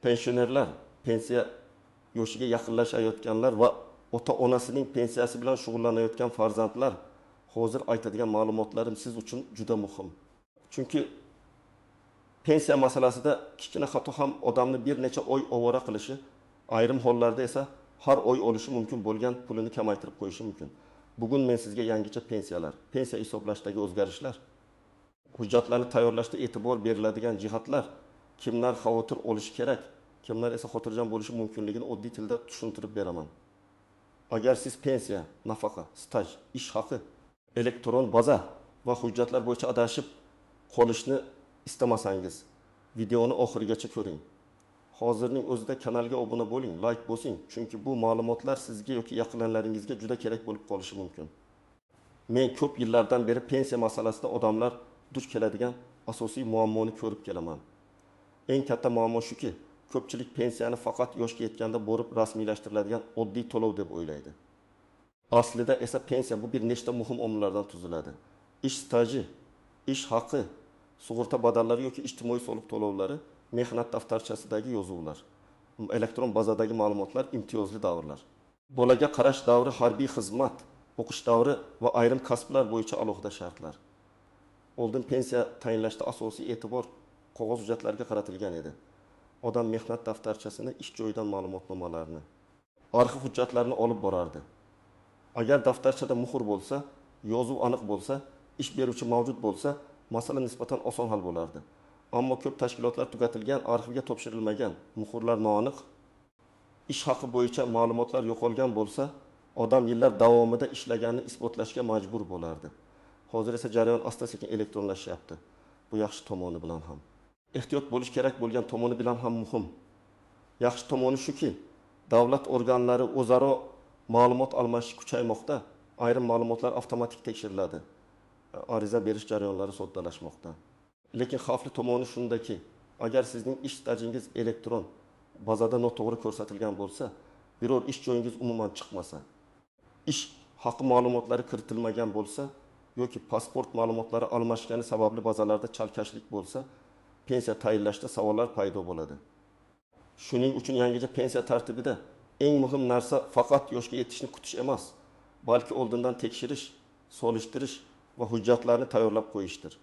Pensionerlar, pensiya yoshiga yaqinlashayotganlar va ota-onasining pensiyasi bilan shug'ullanayotgan farzandlar, hozir aytadigan ma'lumotlarim siz uchun juda muhim. Chunki pensiya masalasida kichkina xato ham odamni bir necha oy ovora qilishi, ayrim hollarda esa har oy olishi mumkin bo'lgan pulini kamaytirib qo'yishi mumkin. Bugun men sizga yangicha pensiyalar, pensiya hisoblashdagi o'zgarishlar, hujjatlarni tayyorlashda e'tibor beriladigan jihatlar, kimlar xavotir olishi kerak, kimlar esa xotirjam bo'lishi mumkinligini oddiy tilda tushuntirib beraman. Agar siz pensiya, nafaqa, staj, ish haqi, elektron baza va hujjatlar bo'yicha adashib qolishni istamasangiz, videoni oxirigacha ko'ring. Hozirning o'zida kanalga obuna bo'ling, like bosing, chunki bu ma'lumotlar sizga yoki yaqinlaringizga juda kerak bo'lib qolishi mumkin. Men ko'p yillardan beri pensiya masalasida odamlar duch keladigan asosiy muammoni ko'rib kelaman. Eng katta muammo shuki, ko'pchilik pensiyani faqat yoshga yetganda borib rasmiylashtiriladigan oddiy to'lov deb o'ylaydi. Aslida esa pensiya bu bir nechta muhim omillardan tuziladi. Ish staji, ish haqi, sug'urta badallari yoki ijtimoiy soliq to'lovlari, mehnat daftarchasidagi yozuvlar, elektron bazadagi ma'lumotlar, imtiyozli davrlar. Bolaga qarash davri, harbiy xizmat, o'qish davri va ayrim kasblar bo'yicha alohida shartlar. Oldin pensiya tayinlashda asosiy e'tibor qog'oz hujjatlarga qaratilgan edi. Odam mehnat daftarchasini, ish joyidan ma'lumotnomalarni, arxiv hujjatlarini olib borardi. Agar daftarchada muhr bo'lsa, yozuv aniq bo'lsa, ish beruvchi mavjud bo'lsa, masala nisbatan oson hal bo'lardi. Ammo ko'p tashkilotlar tugatilgan, arxivga topshirilmagan, muhrlar noaniq, ish haqi bo'yicha ma'lumotlar yo'qolgan bo'lsa, odam yillar davomida ishlaganini isbotlashga majbur bo'lardi. Hozir esa jarayon asta-sekin elektronlashyapti. Bu yaxshi tomoni bilan ham. Ehtiyot bo'lish kerak bo'lgan tomoni bilan ham muhim. Yaxshi tomoni shuki, davlat organlari o'zaro ma'lumot almashish kuchaymoqda, ayrim ma'lumotlar avtomatik tekshiriladi. Ariza berish jarayonlari soddalashmoqda. Lekin xavfli tomoni shundaki, agar sizning ish stajingiz elektron bazada noto'g'ri ko'rsatilgan bo'lsa, biror ish joyingiz umuman chiqmasa, ish haqi ma'lumotlari kiritilmagan bo'lsa yoki pasport ma'lumotlari almashgani sababli bazalarda chalkashlik bo'lsa, pensiya tayinlashda savollar paydo bo'ladi. Shuning uchun yangicha pensiya tartibida eng muhim narsa faqat yoshga yetishni kutish emas, balki oldindan tekshirish, solishtirish va hujjatlarni tayyorlab qo'yishdir.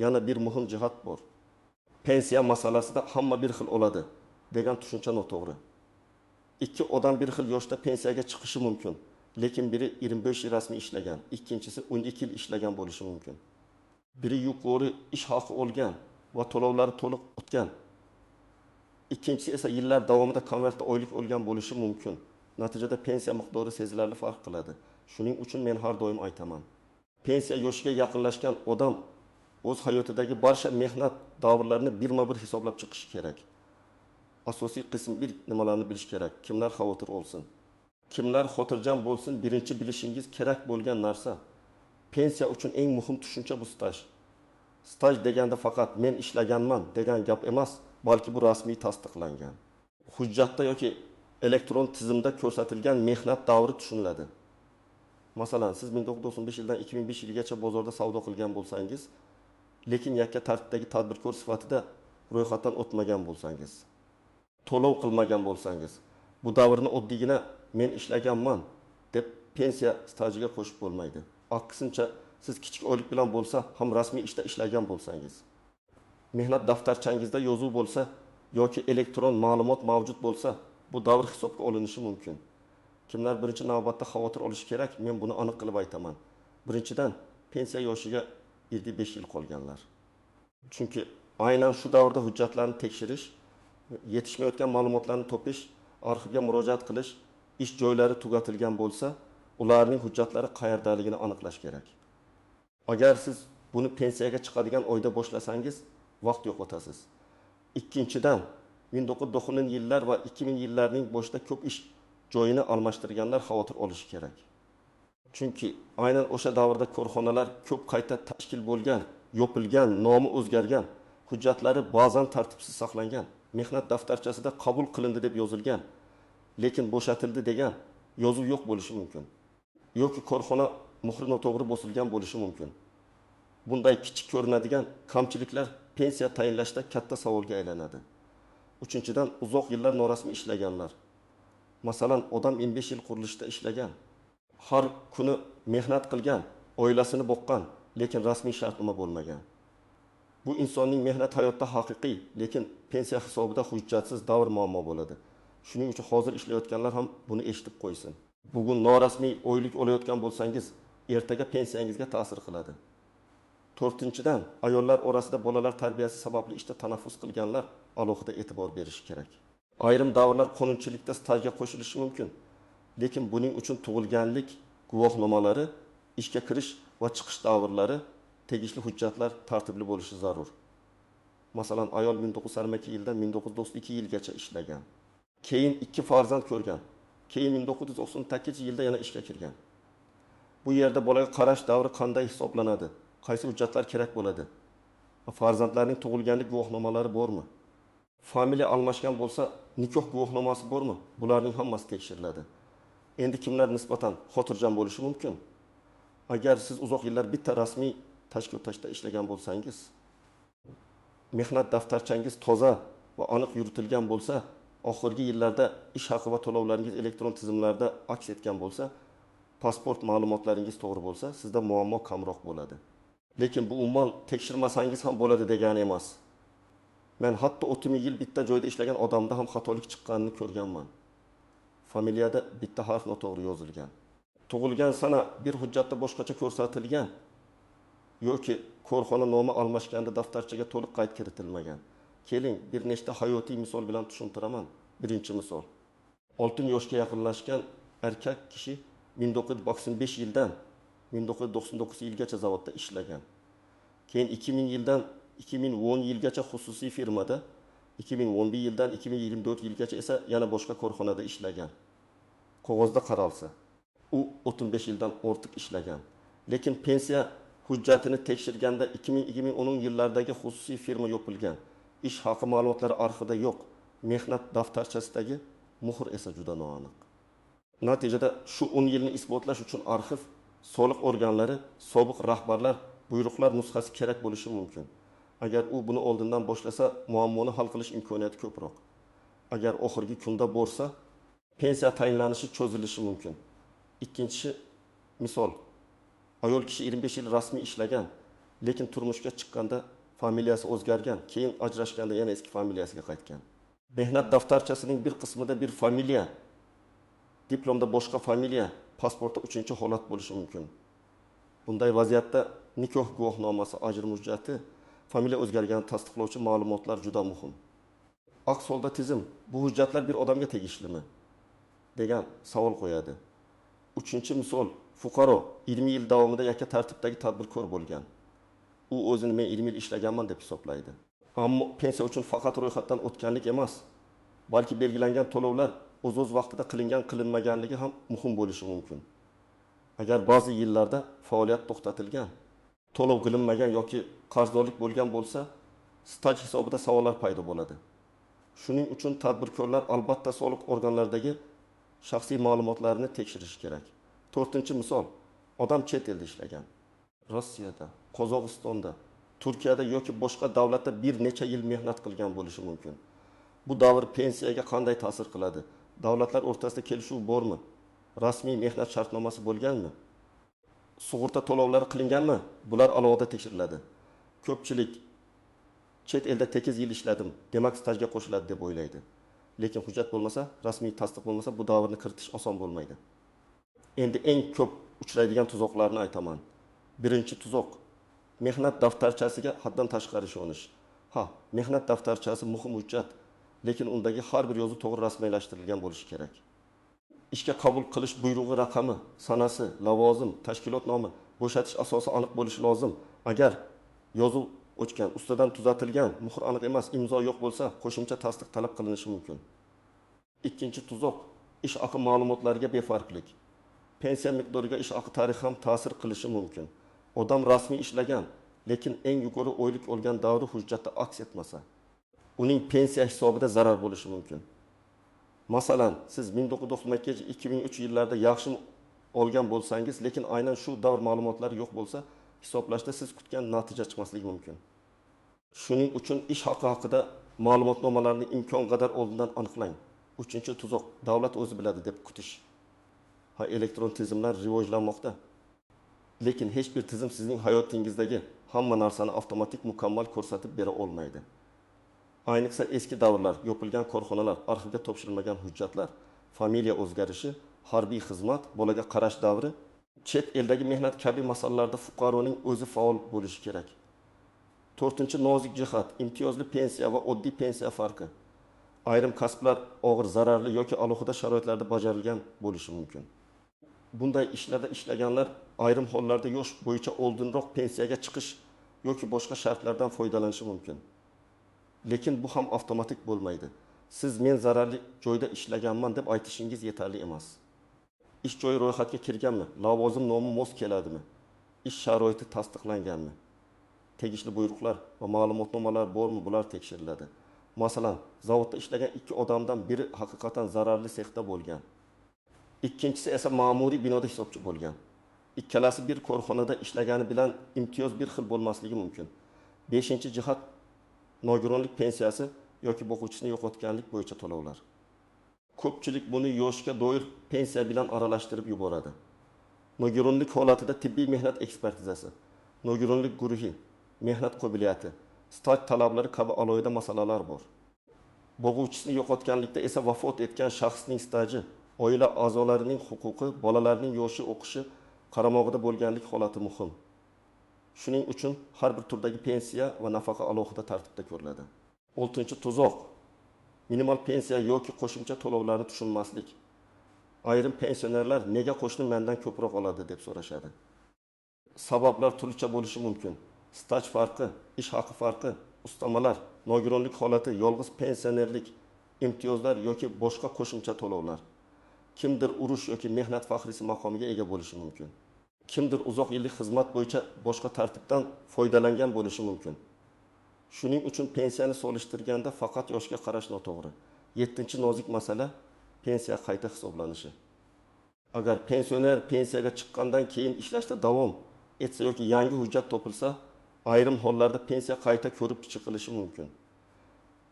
Yana bir muhim jihat bor. Pensiya masalasida hamma bir xil oladi degan tushuncha noto'g'ri. Ikki odam bir xil yoshda pensiyaga chiqishi mumkin, lekin biri 25 yil rasmiy ishlagan, ikkinchisi 12 yil ishlagan bo'lishi mumkin. Biri yuqori ish haqi olgan va to'lovlari to'liq o'tgan, ikkinchisi esa yillar davomida konvertda oylik olgan bo'lishi mumkin. Natijada pensiya miqdori sezilarli farq qiladi. Shuning uchun men har doim aytaman. Pensiya yoshiga yaqinlashgan odam o'z hayotidagi barcha mehnat davrlarini birma-bir hisoblab chiqishi kerak. Asosiy qism bir nimalarni bilish kerak. Kimlar xavotir olsin, kimlar xotirjam bo'lsin, birinchi bilishingiz kerak bo'lgan narsa. Pensiya uchun eng muhim tushuncha bu staj. Staj deganda faqat men ishlaganman degan gap emas, balki bu rasmiy tasdiqlangan. Hujjatda yoki elektron tizimda ko'rsatilgan mehnat davri tushuniladi. Masalan, siz 1995 yildan 2005 yilgacha bozorda savdo qilgan bo'lsangiz, lekin yakka tartibdagi tadbirkor sifatida ro'yxatdan o'tmagan bo'lsangiz, to'lov qilmagan bo'lsangiz, bu davrni oddiygina men ishlaganman deb pensiya stajiga qo'shib bo'lmaydi. Aksincha, siz kichik oylik bilan bo'lsa ham rasmiy ishda ishlagan bo'lsangiz, mehnat daftarchangizda yozuv bo'lsa yoki elektron ma'lumot mavjud bo'lsa, bu davr hisobga olinishi mumkin. Kimlar birinchi navbatda xavotir olishi kerak, men buni aniq qilib aytaman. Birinchidan, pensiya yoshiga 7-5 yil qolganlar. Chunki aynan shu davrda hujjatlarni tekshirish, yetishmayotgan ma'lumotlarni topish, arxivga murojaat qilish, ish joylari tugatilgan bo'lsa, ularning hujjatlari qayerdaligini aniqlash kerak. Agar siz buni pensiyaga chiqadigan oyda boshlasangiz, vaqt yo'qotasiz. Ikkinchidan, 1990-yillar va 2000-yillarning boshida ko'p ish joyini almashtirganlar xavotir olishi kerak. Chunki aynan o'sha davrda korxonalar ko'p qayta tashkil bo'lgan, yopilgan, nomi o'zgargan, hujjatlari ba'zan tartibsiz saqlangan, mehnat daftarchasida qabul qilindi deb yozilgan, lekin bo'shatildi degan yozuv yo'q bo'lishi mumkin. Yoki korxona muhri noto'g'ri bosilgan bo'lishi mumkin. Bunday kichik ko'rinadigan kamchiliklar pensiya tayinlashda katta savolga aylanadi. Uchinchidan, uzoq yillar norasmiy ishlaganlar. Masalan, odam 25 yil qurilishda ishlagan, har kuni mehnat qilgan, oilasini boqqan, lekin rasmiy shartnoma bo'lmagan. Bu insonning mehnat hayotda haqiqiy, lekin pensiya hisobida hujjatsiz davr muammo bo'ladi. Shuning uchun hozir ishlayotganlar ham buni eshitib qo'ysin. Bugun norasmiy oylik olayotgan bo'lsangiz, ertaga pensiyangizga ta'sir qiladi. To'rtinchidan, ayollar orasida bolalar tarbiyasi sababli ishda tanaffus qilganlar alohida e'tibor berishi kerak. Ayrim davrlar qonunchilikda stajga qo'shilishi mumkin, lekin buning uchun tug'ilganlik guvohnomalari, ishga kirish va chiqish davrlari, tegishli hujjatlar tartibli bo'lishi zarur. Masalan, ayol 1982 yildan 1992 yilgacha ishlagan. Keyin 2 farzand ko'rgan. Keyin 1998 yilda yana ishga kirgan. Bu yerda bolaga qarash davri qanday hisoblanadi? Qaysi hujjatlar kerak bo'ladi? Farzandlarning tug'ilganlik guvohnomalari bormi? Familiya almashgan bo'lsa, nikoh guvohnomasi bormi? Bularning hammasi tekshiriladi. Endi kimlar nisbatan xotirjam bo'lishi mumkin? Agar siz uzoq yillar bitta rasmiy tashkilotda ishlagan bo'lsangiz, mehnat daftarchangiz toza va aniq yuritilgan bo'lsa, oxirgi yillarda ish haqi va to'lovlaringiz elektron tizimlarda aks etgan bo'lsa, pasport ma'lumotlaringiz to'g'ri bo'lsa, sizda muammo kamroq bo'ladi. Lekin bu umuman tekshirmasangiz ham bo'ladi degani emas. Men hatto 30 yil bitta joyda ishlagan odamda ham xatolik chiqqanini ko'rganman. Familiyada bitta harf noto'g'ri yozilgan. Tug'ilgan sana bir hujjatda boshqacha ko'rsatilgan yoki korxona nomi almashganda daftarchaga to'liq qayd kiritilmagan. Keling, bir nechta hayotiy misol bilan tushuntiraman. Birinchi misol. Oltin yoshga yaqinlashgan erkak kishi 1995 yildan 1999 yilgacha zavodda ishlagan. Keyin 2000 yildan 2010 yilgacha xususiy firmada, 2011 yildan 2024 yilgacha esa yana boshqa korxonada ishlagan. Qog'ozda qaralsa, u 35 yildan ortiq ishlagan. Lekin pensiya hujjatini tekshirganda 2000-2010 yillardagi xususiy firma yopilgan. Ish haqi ma'lumotlari arxivda yo'q. Mehnat daftarchasidagi muhr esa juda noaniq. Natijada shu 10 yilni isbotlash uchun arxiv, soliq organlari, sobiq rahbarlar, buyruqlar nusxasi kerak bo'lishi mumkin. Agar u buni oldindan boshlasa, muammoni hal qilish imkoniyati ko'proq. Agar oxirgi kunda borsa, pensiya tayinlanishi cho'zilishi mumkin. Ikkinchi misol. Ayol kishi 25 yil rasmiy ishlagan, lekin turmushga chiqqanda familiyasi o'zgargan, keyin ajrashganda yana eski familiyasiga qaytgan. Mehnat daftarchasining bir qismida bir familiya, diplomda boshqa familiya, pasportda uchinchi holat bo'lishi mumkin. Bunday vaziyatda nikoh guvohnomasi, ajrim hujjati, familiya o'zgarganini tasdiqlovchi ma'lumotlar juda muhim. Aks holda tizim bu hujjatlar bir odamga tegishlimi degan savol qo'yadi. Uchinchi misol, fuqaro 20 yil davomida yakka tartibdagi tadbirkor bo'lgan. U o'zini men 20 yil ishlaganman deb hisoblaydi. Ammo pensiya uchun faqat ro'yxatdan o'tganlik emas, balki belgilangan to'lovlar o'z-o'z vaqtida qilingan qilinmaganligi ham muhim bo'lishi mumkin. Agar ba'zi yillarda faoliyat to'xtatilgan, to'lov qilinmagan yoki qarzdorlik bo'lgan bo'lsa, staj hisobida savollar paydo bo'ladi. Shuning uchun tadbirkorlar albatta soliq organlaridagi shaxsiy ma'lumotlarni tekshirishi kerak. To'rtinchi misol, odam chet elda ishlagan. Rossiyada, Qozog'istonda, Turkiyada yoki boshqa davlatda bir necha yil mehnat qilgan bo'lishi mumkin. Bu davr pensiyaga qanday ta'sir qiladi? Davlatlar o'rtasida kelishuv bormi? Rasmiy mehnat shartnomasi bo'lganmi? Sug'urta to'lovlari qilinganmi? Bular alohida tekshiriladi. Ko'pchilik chet elda 8 yil ishladim, demak stajga qo'shiladi deb o'ylaydi. Lekin hujjat bo'lmasa, rasmiy tasdiq bo'lmasa bu davrni kiritish oson bo'lmaydi. Endi eng ko'p uchraydigan tuzoqlarni aytaman. Birinchi tuzoq, mehnat daftarchasiga haddan tashqari ishonish. Ha, mehnat daftarchasi muhim hujjat, lekin undagi har bir yozuv to'g'ri rasmiylashtirilgan bo'lishi kerak. Ishga qabul qilish buyrug'i raqami, sanasi, lavozim, tashkilot nomi, bo'shatish asosi aniq bo'lishi lozim. Agar yozuv o'chgan, ustidan tuzatilgan, muhr aniq emas, imzo yo'q bo'lsa, qo'shimcha tasdiq talab qilinishi mumkin. Ikkinchi tuzoq, ish haqi ma'lumotlariga befarqlik. Pensiya miqdoriga ish haqi tarixi ham ta'sir qilishi mumkin. Odam rasmiy ishlagan, lekin eng yuqori oylik olgan davri hujjatda aks etmasa, uning pensiya hisobida zarar bo'lishi mumkin. Masalan, siz 1992-2003 yillarda yaxshi olgan bo'lsangiz, lekin aynan shu davr ma'lumotlari yo'q bo'lsa, hisoblashda siz kutgan natija chiqmasligi mumkin. Shuning uchun ish haqi haqida Ma'lumotnomalarni imkon qadar oldindan aniqlang. Uchinchi tuzoq: davlat o'zi biladi deb kutish. Ha, elektron tizimlar rivojlanmoqda. Lekin hech bir tizim sizning hayotingizdagi hamma narsani avtomatik mukammal ko'rsatib bera olmaydi. Ayniqsa eski davrlar, yopilgan korxonalar, arxivga topshirilmagan hujjatlar, familiya o'zgarishi, harbiy xizmat, bolaga qarash davri, chet eldagi mehnat kabi masalalarda fuqaroning o'zi faol bo'lishi kerak. To'rtinchi nozik jihat: imtiyozli pensiya va oddiy pensiya farqi. Ayrim kasblar og'ir, zararli yoki alohida sharoitlarda bajarilgan bo'lishi mumkin. Bunday ishlarda ishlaganlar ayrim hollarda yosh bo'yicha oldinroq pensiyaga chiqish yoki boshqa shartlardan foydalanishi mumkin. Lekin bu ham avtomatik bo'lmaydi. Siz men zararli joyda ishlaganman deb aytishingiz yetarli emas. Ish joyi ro'yxatga kirganmi? Lavozim nomi mos keladimi? Ish sharoiti tasdiqlanganmi? Tegishli buyruqlar va ma'lumotnomalar bormi? Bular tekshiriladi. Masalan, zavodda ishlagan ikki odamdan biri haqiqatan zararli sexda bo'lgan. Ikkinchisi esa ma'muriy binoda hisobchi bo'lgan. Ikkalasi bir korxonada ishlagani bilan imtiyoz bir xil bo'lmasligi mumkin. Beshinchi jihat: nogironlik pensiyasi yoki boquvchisini yo'qotganlik bo'yicha to'lovlar. Ko'pchilik buni yoshga doir pensiya bilan aralashtirib yuboradi. Nogironlik holatida tibbiy mehnat ekspertizasi, nogironlik guruhi, mehnat qobiliyati, staj talablari kabi alohida masalalar bor. Boquvchisini yo'qotganlikda esa vafot etgan shaxsning staji, oila a'zolarining huquqi, bolalarning yoshi, o'qishi, qaramog'ida bo'lganlik holati muhim. Shuning uchun har bir turdagi pensiya va nafaqa alohida tartibda ko'riladi. Oltinchi tuzoq: minimal pensiya yoki qo'shimcha to'lovlarni tushunmaslik. Ayrim pensionerlar nega qo'shnim mendan ko'proq oladi deb so'rashadi. Sabablar turlicha bo'lishi mumkin. Staj farqi, ish haqi farqi, ustamalar, nogironlik holati, yolg'iz pensionerlik, imtiyozlar yoki boshqa qo'shimcha to'lovlar. Kimdir urush yoki mehnat faxriysi maqomiga ega bo'lishi mumkin. Kimdir uzoq yillik xizmat bo'yicha boshqa tartibdan foydalangan bo'lishi mumkin. Shuning uchun pensiyani solishtirganda faqat yoshga qarash noto'g'ri. Yettinchi nozik masala: pensiya qayta hisoblanishi. Agar pensioner pensiyaga chiqqandan keyin ishlashda davom etsa yoki yangi hujjat topilsa, ayrim hollarda pensiya qayta ko'rib chiqilishi mumkin.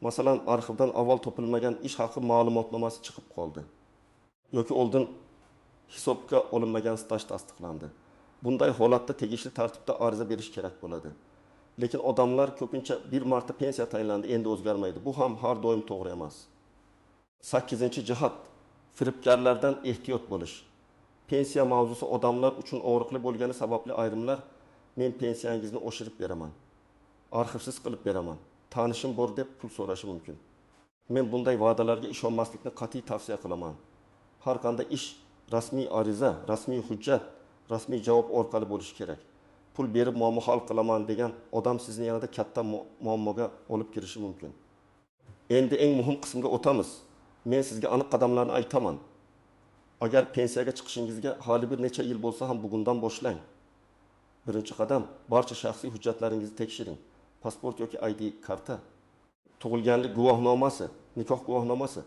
Masalan, arxivdan avval topilmagan ish haqi ma'lumotnomasi chiqib qoldi yoki oldin hisobga olinmagan staj tasdiqlandi. Bunday holatda tegishli tartibda ariza berish kerak bo'ladi. Lekin odamlar ko'pincha bir marta pensiya tayinlandi, endi o'zgarmaydi. Bu ham har doim to'g'ri emas. Sakkizinchi jihat: firibgarlardan ehtiyot bo'lish. Pensiya mavzusi odamlar uchun og'riqli bo'lgani sababli ayrimlar men pensiyangizni oshirib beraman, arxivsiz qilib beraman, tanishim bor deb pul so'rashi mumkin. Men bunday va'dalarga ishonmaslikni qat'iy tavsiya qilaman. Har qanday ish rasmiy ariza, rasmiy hujjat, rasmiy javob orqali bo'lishi kerak. Pul berib muammo hal qilaman degan odam sizni yanada katta muammoga olib kirishi mumkin. Endi eng muhim qismga o'tamiz. Men sizga aniq qadamlarni aytaman. Agar pensiyaga chiqishingizga hali bir necha yil bo'lsa ham bugundan boshlang. Birinchi qadam: barcha shaxsiy hujjatlaringizni tekshiring. Pasport yoki ID karta, tug'ilganlik guvohnomasi, nikoh guvohnomasi,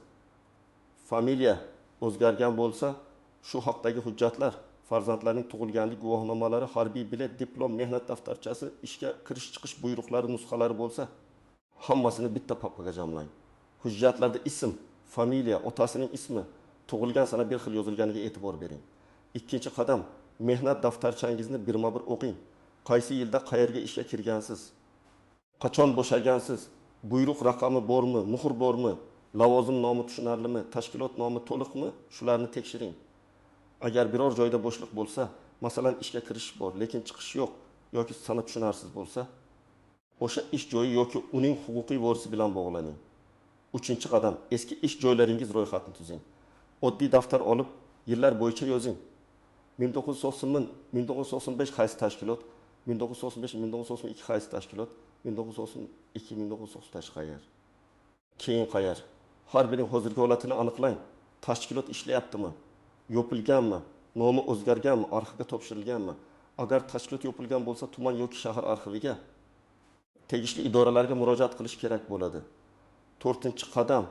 familiya o'zgargan bo'lsa, shu haqdagi hujjatlar, farzandlarning tug'ilganlik guvohnomalari, harbiy bilet, diplom, mehnat daftarchasi, ishga kirish chiqish buyruqlari nusxalari bo'lsa, hammasini bitta papkaga jamlang. Hujjatlarda ism, familiya, otasining ismi, tug'ilgan sana bir xil yozilganiga e'tibor bering. Ikkinchi qadam: mehnat daftarchangizni birma-bir o'qing. Qaysi yilda qayerga ishga kirgansiz? Qachon bo'shagansiz? Buyruq raqami bormi, muhr bormi? Lavozim nomi tushunarlimi, tashkilot nomi to'liqmi? Shularni tekshiring. Agar biror joyda bo'shliq bo'lsa, masalan, ishga kirish bor, lekin chiqish yo'q yoki sana tushunarsiz bo'lsa, o'sha ish joyi yoki uning huquqiy vorisi bilan bog'laning. Uchinchi qadam: eski ish joylaringiz ro'yxatini tuzing. Oddiy daftar olib, yillar bo'yicha yozing. 1990 1995 qaysi tashkilot, 1995 1992 qaysi tashkilot, 1992 1993 qayer, keyin qayer. Har birining hozirgi holatini aniqlang. Tashkilot ishlayaptimi, yopilganmi, nomi o'zgarganmi, arxivga topshirilganmi? Agar tashkilot yopilgan bo'lsa, tuman yoki shahar arxiviga, tegishli idoralarga murojaat qilish kerak bo'ladi. To'rtinchi qadam: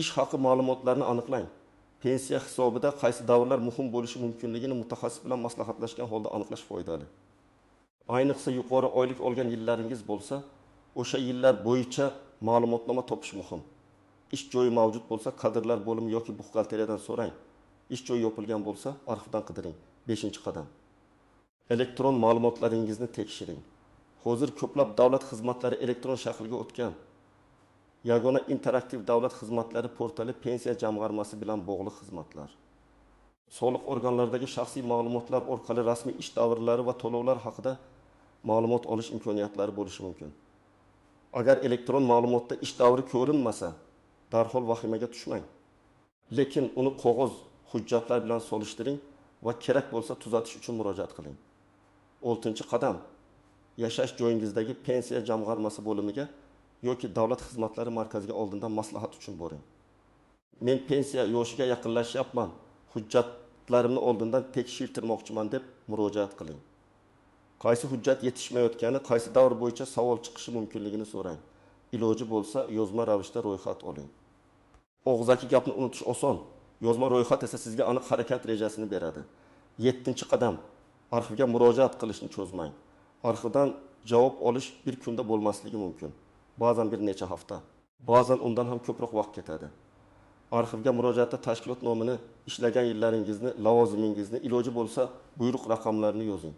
ish haqi ma'lumotlarini aniqlang. Pensiya hisobida qaysi davrlar muhim bo'lishi mumkinligini mutaxassis bilan maslahatlashgan holda aniqlash foydali. Ayniqsa yuqori oylik olgan yillaringiz bo'lsa, o'sha yillar bo'yicha ma'lumotnoma topish muhim. Ish joyi mavjud bo'lsa, kadrlar bo'limi yoki buxgalteriyadan so'rang. Ish joyi yopilgan bo'lsa, arxivdan qidiring. Beshinchi qadam. Elektron ma'lumotlaringizni tekshiring. Hozir ko'plab davlat xizmatlari elektron shaklga o'tgan. Yagona interaktiv davlat xizmatlari portali pensiya jamg'armasi bilan bog'liq xizmatlar. Soliq organlaridagi shaxsiy ma'lumotlar orqali rasmiy ish davrlari va to'lovlar haqida ma'lumot olish imkoniyatlari bo'lishi mumkin. Agar elektron ma'lumotda ish davri ko'rinmasa, darhol vahimaga tushmang. Lekin uni qog'oz hujjatlar bilan solishtiring va kerak bo'lsa tuzatish uchun murojaat qiling. Oltinchi qadam. Yashash joyingizdagi pensiya jamg'armasi bo'limiga yoki davlat xizmatlari markaziga oldindan maslahat uchun boring. Men pensiya yoshiga yaqinlashyapman, hujjatlarimni oldindan tekshirtirmoqchiman deb murojaat qiling. Qaysi hujjat yetishmayotgani, qaysi davr bo'yicha savol chiqishi mumkinligini so'rang. Iloji bo'lsa yozma ravishda ro'yxat oling. Og'zaki gapni unutish oson. Yozma ro'yxat esa sizga aniq harakat rejasini beradi. Yettinchi qadam. Arxivga murojaat qilishni cho'zmang. Arxivdan javob olish bir kunda bo'lmasligi mumkin. Ba'zan bir necha hafta, ba'zan undan ham ko'proq vaqt ketadi. Arxivga murojaatda tashkilot nomini, ishlagan yillaringizni, lavozimingizni, iloji bo'lsa buyruq raqamlarini yozing.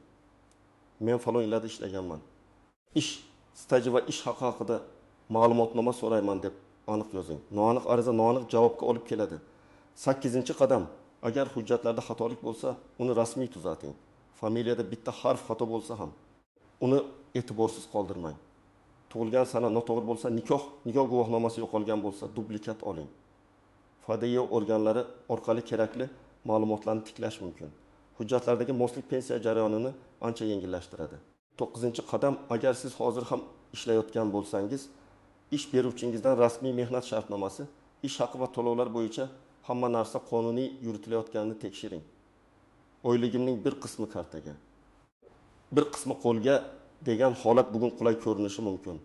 Men falon yillarda ishlaganman. Ish staji va ish haqi haqida ma'lumotnoma so'rayman deb aniq yozing. Noaniq ariza noaniq javobga olib keladi. 8-qadam. Agar hujjatlarda xatolik bo'lsa, uni rasmiy tuzating. Familiyada bitta harf xato bo'lsa ham uni e'tiborsiz qoldirmang. Tug'ilgan sana noto'g'ri bo'lsa, nikoh guvohnomasi yo'qolgan bo'lsa, dublikat oling. FDY organlari orqali kerakli ma'lumotlarni tiklash mumkin. Hujjatlardagi moslik pensiya jarayonini ancha yengillashtiradi. 9-qadam. Agar siz hozir ham ishlayotgan bo'lsangiz, ish beruvchingizdan rasmiy mehnat shartnomasi, ish haqi va to'lovlar bo'yicha hamma narsa qonuniy yuritilayotganini tekshiring. Oyligimning bir qismi kartaga, bir qismi qo'lga degan holat bugun qulay ko'rinishi mumkin.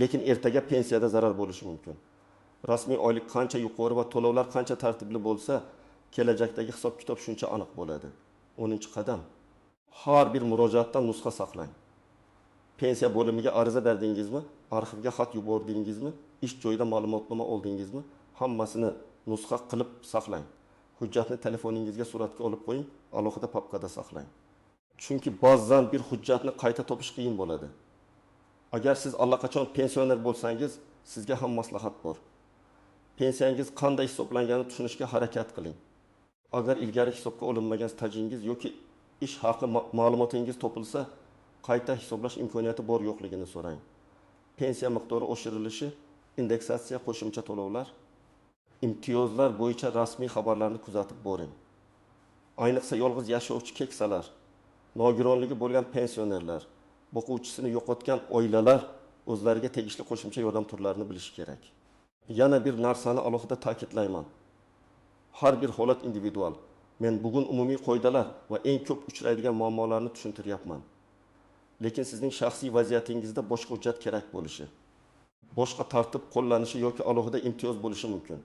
Lekin ertaga pensiyada zarar bo'lishi mumkin. Rasmiy oylik qancha yuqori va to'lovlar qancha tartibli bo'lsa, kelajakdagi hisob-kitob shuncha aniq bo'ladi. 10-qadam. Har bir murojaatdan nusxa saqlang. Pensiya bo'limiga ariza berdingizmi, arxivga xat yubordingizmi, ish joyida ma'lumotnoma oldingizmi, hammasini nusxa qilib saqlang. Hujjatni telefoningizga suratga olib qo'ying, alohida papkada saqlang. Chunki ba'zan bir hujjatni qayta topish qiyin bo'ladi. Agar siz allaqachon pensioner bo'lsangiz, sizga ham maslahat bor. Pensiyangiz qanday hisoblanganini tushunishga harakat qiling. Agar ilgari hisobga olinmagan stajingiz yoki ish haqi ma'lumotingiz topilsa, qayta hisoblash imkoniyati bor yo'qligini so'rang. Pensiya miqdori oshirilishi, indeksatsiya, qo'shimcha to'lovlar, imtiyozlar bo'yicha rasmiy xabarlarni kuzatib boring. Ayniqsa yolg'iz yashovchi keksalar, nogironligi bo'lgan pensionerlar, boquvchisini yo'qotgan oilalar o'zlariga tegishli qo'shimcha yordam turlarini bilishi kerak. Yana bir narsani alohida ta'kidlayman. Har bir holat individual. Men bugun umumiy qoidalar va eng ko'p uchraydigan muammolarni tushuntiryapman. Lekin sizning shaxsiy vaziyatingizda boshqa hujjat kerak bo'lishi, boshqa tartib qo'llanishi yoki alohida imtiyoz bo'lishi mumkin.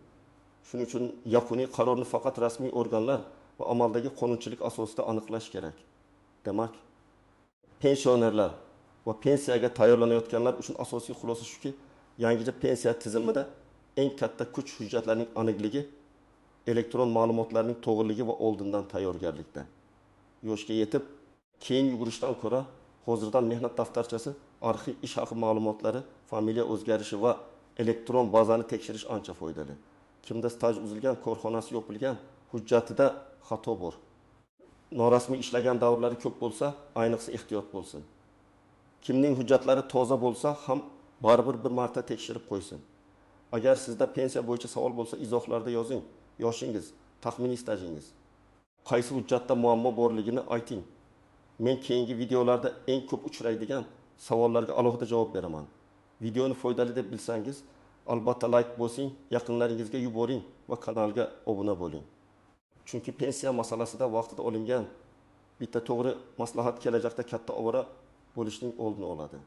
Shuning uchun yakuniy qarorni faqat rasmiy organlar va amaldagi qonunchilik asosida aniqlash kerak. Demak, pensionerlar va pensiyaga tayyorlanayotganlar uchun asosiy xulosa shuki, yangicha pensiya tizimida eng katta kuch hujjatlarning aniqligi, elektron ma'lumotlarning to'g'riligi va oldindan tayyorgarlikda. Yoshga yetib, keyin yugurishdan ko'ra hozirdan mehnat daftarchasi, arxiv ish haqi ma'lumotlari, familiya o'zgarishi va elektron bazani tekshirish ancha foydali. Kimda staj uzilgan, korxonasi yopilgan, hujjatida xato bor. Norasmiy ishlagan davrlari ko'p bo'lsa, ayniqsa ehtiyot bo'lsin. Kimning hujjatlari toza bo'lsa ham baribir bir marta tekshirib qo'ysin. Agar sizda pensiya bo'yicha savol bo'lsa, izohlarda yozing. Yoshingiz, taxminiy stajingiz, qaysi hujjatda muammo borligini ayting. Men keyingi videolarda eng ko'p uchraydigan savollarga alohida javob beraman. Videoni foydali deb bilsangiz, albatta like bosing, yaqinlaringizga yuboring va kanalga obuna bo'ling. Chunki pensiya masalasida vaqtida olingan bitta to'g'ri maslahat kelajakda katta ovora bo'lishning oldini oladi.